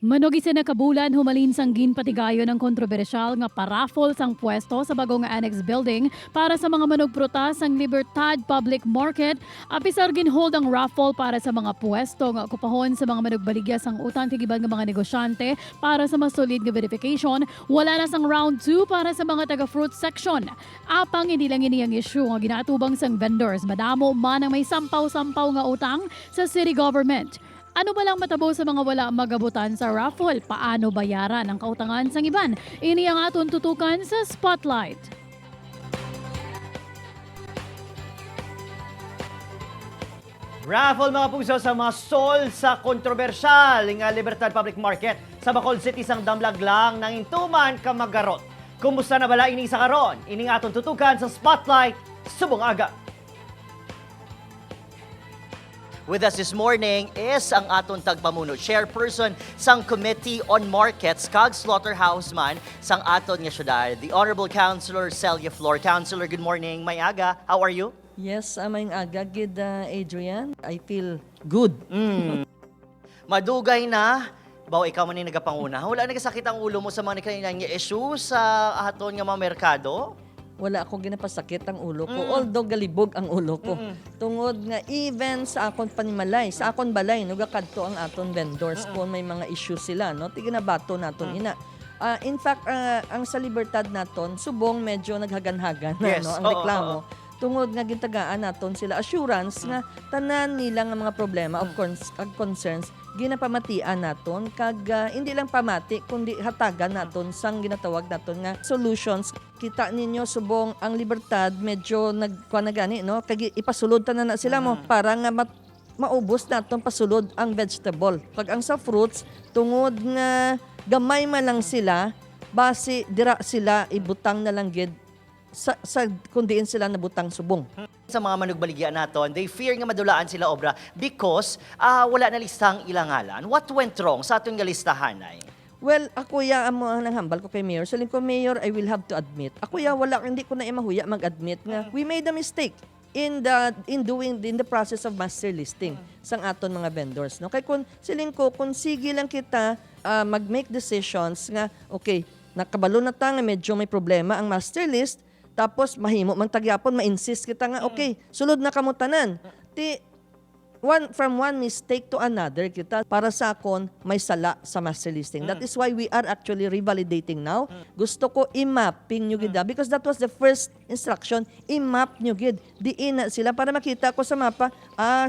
Manog isa na kabulan humalin sang ginpatigayon ang kontrobersyal nga pa-raffle sang pwesto sa bagong annex building para sa mga manugprutas sang Libertad Public Market. Apisar ginhold ang raffle para sa mga pwesto nga okupahon sa mga manugbaligya sang utang kag iban nga mga negosyante para sa mas solid nga verification, wala na sang round 2 para sa mga taga-fruit section. Apang hindi lang ini ang issue nga ginatubang sang vendors. Madamo man ang may sampaw-sampaw nga utang sa city government. Ano ba lang matabo sa mga wala magabutan sa raffle? Paano bayaran ang kautangan sang iban? Ini ang aton tutukan sa Spotlight. Raffle, mga pugso, sa mga sol sa kontrobersyal nga Libertad Public Market sa Bacolod City sang damlag lang ng intuman ka magarot. Kumusta na bala ini sa karon? Ining aton tutukan sa Spotlight subong aga. With us this morning is ang aton tagpamuno, chairperson sang Committee on Markets kag Slaughterhouseman sang aton nga syudad, the Honorable Councilor Celia Flor. Councilor, good morning. May aga. How are you? Yes, maayong aga gid, Adrian. I feel good. Madugay na, baw ikaw man yung nagapanguna. Wala nagasakit ang ulo mo sa mga nakailan nga issue sa aton nga mga merkado? Wala ako ginapasakit ang ulo ko. Although galibog ang ulo ko. Tungod nga even sa akon panimalay, sa akon balay, no, gakadto ang aton vendors kung may mga issues sila, no? Ti ginabato naton ina. In fact, ang sa Libertad naton, subong medyo naghagan-hagan na, no, ang reklamo. Tungod nga gintagaan naton sila assurance nga tanan nila nga mga problema of kag concerns ginapamatian naton kag hindi lang pamati kundi hatagan naton sang ginatawag naton nga solutions. Kita ninyo subong ang Libertad medyo nagkuan na gani, no, kag ipasulod tanan na sila mo para nga maubos naton pasulod ang vegetable kag ang sa fruits, tungod nga gamay man lang sila, basi dira sila ibutang na lang gid sa kundiin sila nabutang subong. Sa mga manugbaligya naton, they fear nga madulaan sila obra because wala na listang ilangalan. What went wrong sa aton nga listahan ay? Well, ako ya amo ang nanghambal ko kay Mayor. Saling ko, "Mayor, I will have to admit." Ako ya wala, hindi ko na imahuya mag-admit nga we made a mistake in the process of master listing sang aton mga vendors, no? Kay kun siling ko, kung sige lang kita mag-make decisions nga okay, nakabalo na ta nga medyo may problema ang master list, tapos mahimo man tagyapon ma-insist kita nga okay, sulod na kamo tanan. Ti one from one mistake to another kita. Para sa akon, may sala sa master listing. That is why we are actually revalidating now. Gusto ko i-mapping nyo gid because that was the first instruction, i-map nyo gid diin na sila para makita ko sa mapa,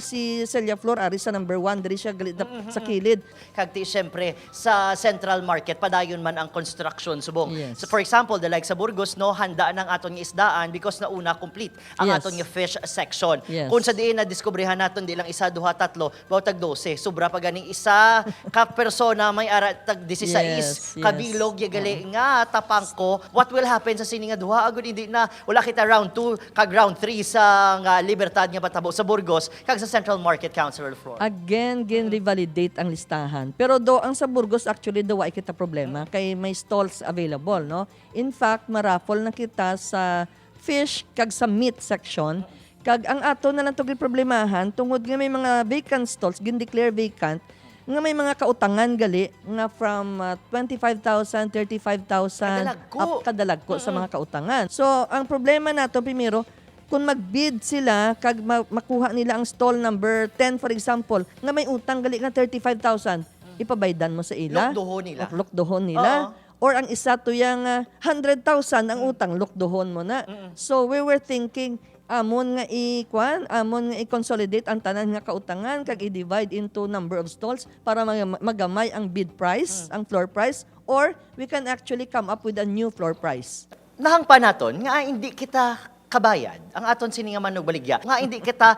si Celia Flor ari sa number 1, diri siya galit sa kilid. Kag ti syempre sa Central Market padayon man ang construction subong. Yes. So for example, the like sa Burgos, no, handa ng aton nga isdaan because nauna complete ang aton nga fish section. Kung sa diin na diskubrihan naton di lang isa, duha, tatlo, baw tag 12, sobra pa ganing isa ka persona may ara tag 16 kabilog ya gali nga tapangko. What will happen sa sini nga duha agud hindi na wala kita round 2 kag round 3 sa nga Libertad nga patabo sa Burgos kag sa Central Market, Councilor Flor? Again, gin revalidate ang listahan. Pero do ang sa Burgos actually do wa kita problema kay may stalls available, no? In fact, ma-raffle na kita sa fish kag sa meat section. Kag ang ato na lang to problemahan tungod nga may mga vacant stalls, gin-declare vacant nga may mga kautangan gali nga from 25,000, 35,000 Kadalagko. Up kadalagko sa mga kautangan. So, ang problema nato primero, kung mag-bid sila kag makuha nila ang stall number 10, for example, nga may utang gali nga 35,000, ipabaydan mo sa ila. Lukduhon nila. O, lukduhon nila. Or ang isa tuyang 100,000 ang utang, lukduhon mo na. So we were thinking amon nga i-kwan, amon nga i-consolidate ang tanan nga kautangan kag i-divide into number of stalls para magamay ang bid price, ang floor price, or we can actually come up with a new floor price. Nahangpa naton nga hindi kita kabayad ang aton sini nga manugbaligya nga hindi kita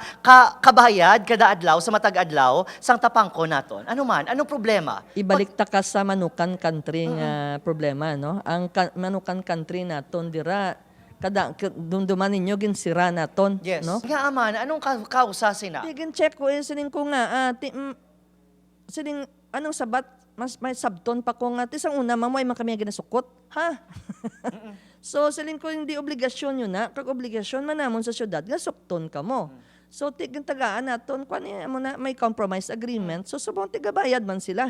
kabayad kada adlaw sa matag adlaw sang tapangko naton. Ano man, anong problema? Ibalik ta ka sa Manukan country nga problema, no? Ang Manukan country naton dira kada dumduman ninyo ginsira naton, no? Nga aman, anong kausa sina? Ti gin-check ko eh, sining ko nga ti, sining anong sabat mas may sabton pa ko nga ti sang una mamoy man kami nga ginasukot ha. So siling ko, hindi obligasyon yun na kag obligasyon man namon sa syudad nga sukton ka mo. So ti gintagaan naton kwan eh, amo na may compromise agreement, so subong tigabayad man sila.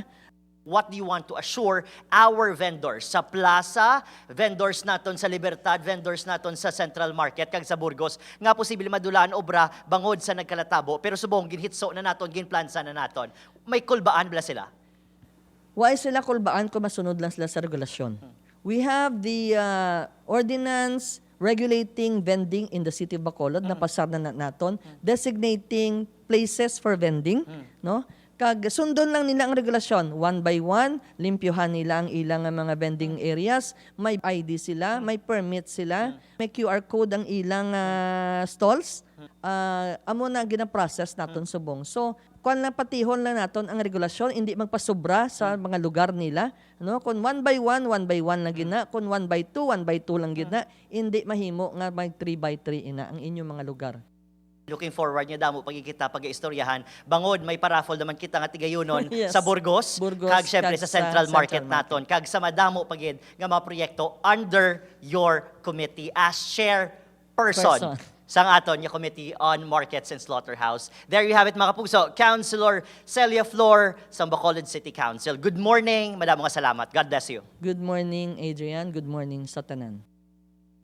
What do you want to assure our vendors sa plaza, vendors naton sa Libertad, vendors naton sa Central Market, kag sa Burgos, nga posible madulaan obra bangod sa nagkalatabo, pero subong ginhitso na naton, ginplansa na naton? May kulbaan bala sila? Why sila kulbaan kung masunod lang sila sa regulasyon? We have the ordinance regulating vending in the city of Bacolod na pasar na naton, designating places for vending, no? Kag sundon lang nila ang regulasyon, one by one, limpyohan nila ang ilang mga vending areas, may ID sila, may permit sila, may QR code ang ilang stalls. Amo na gina-process naton subong. So, kuan lang, patihon lang naton ang regulasyon, hindi magpasobra sa mga lugar nila, no? Kung one by one, one by one lang gina, kung one by two, one by two lang gina, hindi mahimo nga mag 3 by 3 ina ang inyong mga lugar. Looking forward nga damo pa gid kita pag-istoryahan. Bangod may paraffle naman kita nga tigayunon sa Burgos, Burgos, kag syempre kag sa Central sa Market Central Market. naton, kag sa madamo pa gid nga mga proyekto under your committee as chairperson Person. sang aton nga Committee on Markets and Slaughterhouse. There you have it, mga kapuso. Councilor Celia Flor sa Bacolod City Council. Good morning. Madamo nga salamat. God bless you. Good morning, Adrian. Good morning sa tanan.